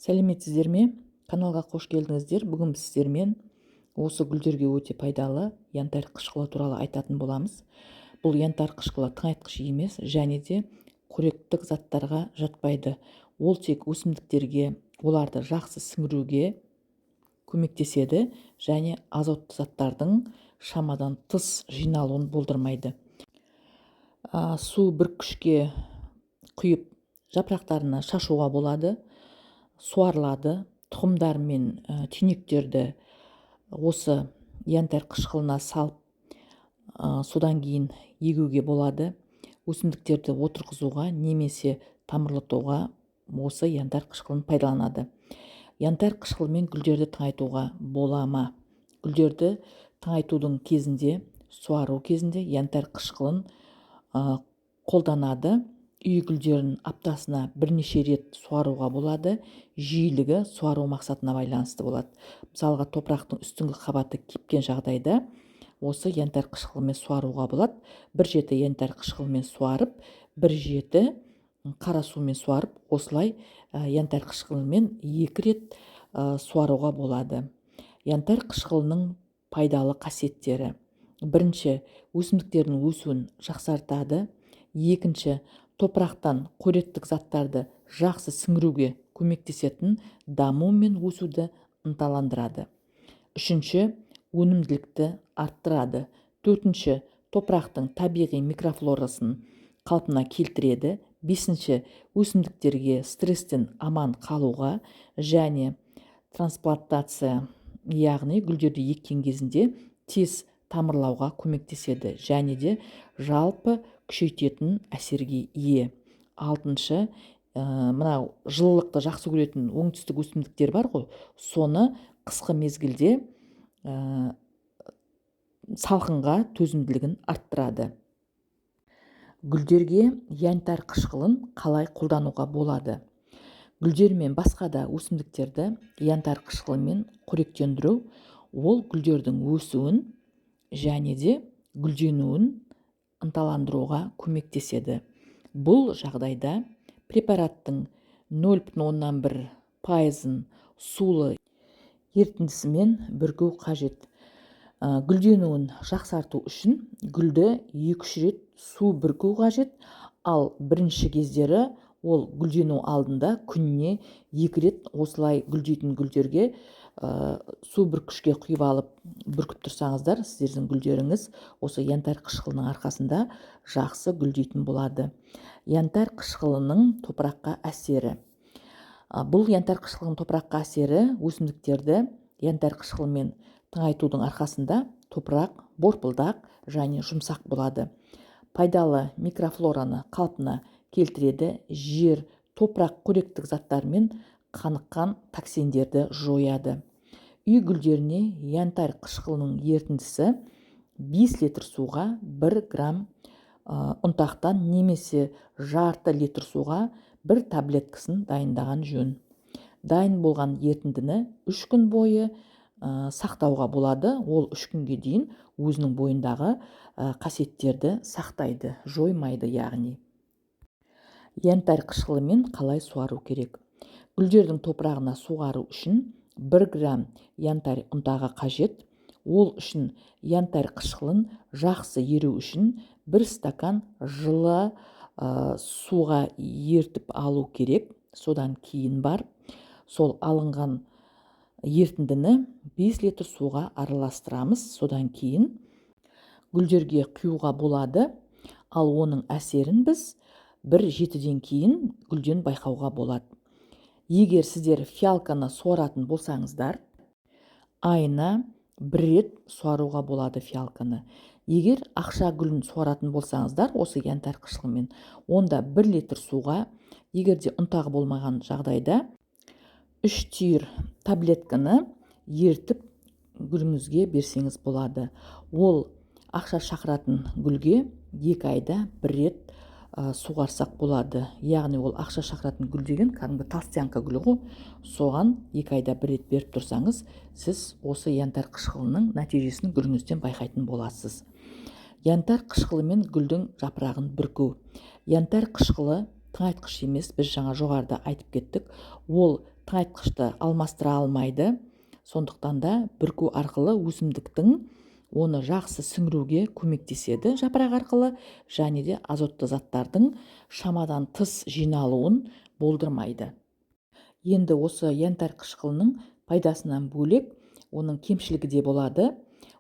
Сәлеметсіздер ме? Каналға қош келдіңіздер. Бүгін біз сіздермен осы гүлдерге өте пайдалы янтарь қышқылы туралы айтатын боламыз. Бұл янтарь қышқылы тыңайтқыш емес және де қоректік заттарға жатпайды. Ол тек өсімдіктерге оларды жақсы сіңіруге көмектеседі және азотты заттардың шамадан тыс жиналуын болдырмайды. Су бүрккішке құйып, жапырақтарына шашуға болады, суарылады. Тұқымдар мен түйнектерді осы янтарь қышқылына салып, содан кейін егуге болады. Өсімдіктерді отырғызуға немесе тамырлатуға осы янтарь қышқылын пайдаланады. Янтарь қышқылымен гүлдерді тыңайтуға бола ма? Гүлдерді тыңайтудың кезінде, суару кезінде янтарь қышқылын қолданады. Үй гүлдерін аптасына бірнеше рет суаруға болады. Жиілігі суару мақсатына байланысты болады. Мысалға, топырақтың үстіңгі қабаты кепкен жағдайда осы янтарь қышқылымен суаруға болады. 1,7 янтарь қышқылымен суарып, 1,7 қара сумен суарып, осылай янтарь қышқылымен 2 рет суаруға болады. Янтарь қышқылының пайдалы қасиеттері: бірінші, өсімдіктердің өсуін жақсартады. Екінші, топырақтан қоректік заттарды жақсы сіңіруге көмектесетін даму мен өсуді ынталандырады. Үшінші, өнімділікті арттырады. Төртінші, топырақтың табиғи микрофлорасын қалпына келтіреді. Бесінші, өсімдіктерге стресстен аман қалуға және трансплантация, яғни гүлдерді еккен кезінде тез тамырлауға көмектеседі және де жалпы күшейтетін әсерге ие. Алтыншы, мынау жылылықты жақсы көретін оңтүстік өсімдіктер бар ғой, соны қысқы мезгілде салқынға төзімділігін арттырады. Гүлдерге янтарь қышқылын қалай қолдануға болады? Гүлдер мен басқа да өсімдіктерді янтарь қышқылымен қоректендіру ол гүлдердің өсуін және де гүлденуін ынталандыруға көмектеседі. Бұл жағдайда препараттың 0,1%-ын сулы ерітіндісімен бүрку қажет. Гүлденуін жақсарту үшін гүлді 2-3 рет су бүрку қажет. Ал бірінші кездері, ол гүлдену алдында, күніне 2 рет осылай гүлдейтін гүлдерге су бүркішке құйып алып, бүркіп тұрсаңыздар, сіздердің гүлдеріңіз осы янтарь қышқылының арқасында жақсы гүлдейтін болады. Янтарь қышқылының топыраққа әсері. Бұл янтарь қышқылының топыраққа әсері: өсімдіктерді янтарь қышқылымен тыңайтудың арқасында топырақ борпылдақ және жұмсақ болады, пайдалы микрофлораны қалпына келтіреді, жер, топырақ қоректік заттармен қаныққан токсиндерді жояды. Үй гүлдеріне янтарь қышқылының ерітіндісі 5 литр суға 1 грамм ұнтақтан немесе жарты литр суға бір таблеткасын дайындаған жөн. Дайын болған ерітіндіні 3 күн бойы сақтауға болады. Ол 3 күнге дейін өзінің бойындағы қасиеттерді сақтайды, жоймайды яғни. Янтарь қышқылымен қалай суару керек? Гүлдердің топырағына суғару үшін 1 грамм янтарь ұнтағы қажет. Ол үшін янтарь қышқылын жақсы еру үшін 1 стакан жылы суға ертіп алу керек. Содан кейін барып сол алынған ерітіндіні 5 литр суға араластырамыз. Содан кейін гүлдерге құюға болады. Ал оның әсерін біз бір жетіден кейін гүлден байқауға болады. Егер сіздер фиалканы суаратын болсаңыздар, айына бір рет суаруға болады фиалканы. Егер ақша гүлін суаратын болсаңыздар осы янтарь қышқылымен, онда 1 литр суға, егер де ұнтағы болмаған жағдайда, 3 түйір таблетканы ерітіп, гүліңізге берсеңіз болады. Ол ақша шақыратын гүлге 2 айда бір рет суғарсақ болады. Яғни ол ақша шақыратын гүл деген кәдімгі толстянка гүлі ғой. Соған 2 айда бір рет беріп тұрсаңыз, сіз осы янтарь қышқылының нәтижесін гүліңізден байқайтын боласыз. Янтарь қышқылымен гүлдің жапырағын бүрку. Янтарь қышқылы тыңайтқыш емес, біз жаңа жоғарыда айтып кеттік. Ол Тыңайтқышты алмастыра алмайды. Сондықтан да бүрку арқылы өсімдіктің оны жақсы сіңіруге көмектеседі жапырақ арқылы және де азотты заттардың шамадан тыс жиналуын болдырмайды. Енді осы янтарь қышқылының пайдасынан бөлек, оның кемшілігі де болады.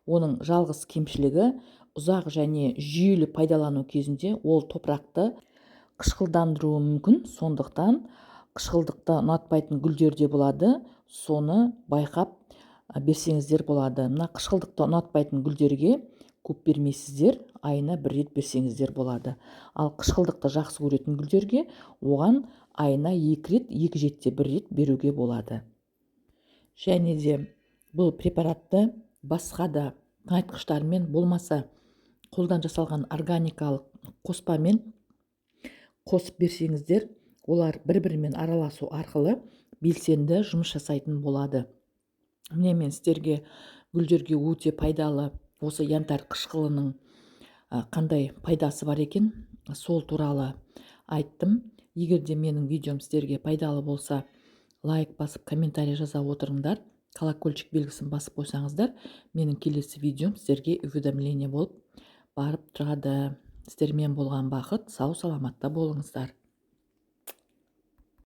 Оның жалғыз кемшілігі: ұзақ және жүйелі пайдалану кезінде ол топырақты қышқылдандыруы мүмкін. Сондықтан қышқылдықты ұнатпайтын гүлдер де болады, соны байқап берсеңіздер болады. Мына қышқылдықты ұнатпайтын гүлдерге көп бермейсіздер, айына бір рет берсеңіздер болады. Ал қышқылдықты жақсы көретін гүлдерге, оған айына екі рет, 2 жетіде бір рет беруге болады. Және де бұл препаратты басқа да тыңайтқыштармен, болмаса қолдан жасалған органикалық қоспамен қосып берсеңіздер, олар бір бірімен араласу арқылы белсенді жұмыс жасайтын болады. Міне, мен сіздерге гүлдерге өте пайдалы осы янтарь қышқылының қандай пайдасы бар екен, сол туралы айттым. Егер де менің видеом сіздерге пайдалы болса, лайк басып, комментарий жаза отырыңдар. Колокольчик белгісін басып қойсаңыздар, менің келесі видеом сіздерге уведомление болып барып тұрады. Сіздермен болған Бақыт. Сау саламатта болыңыздар.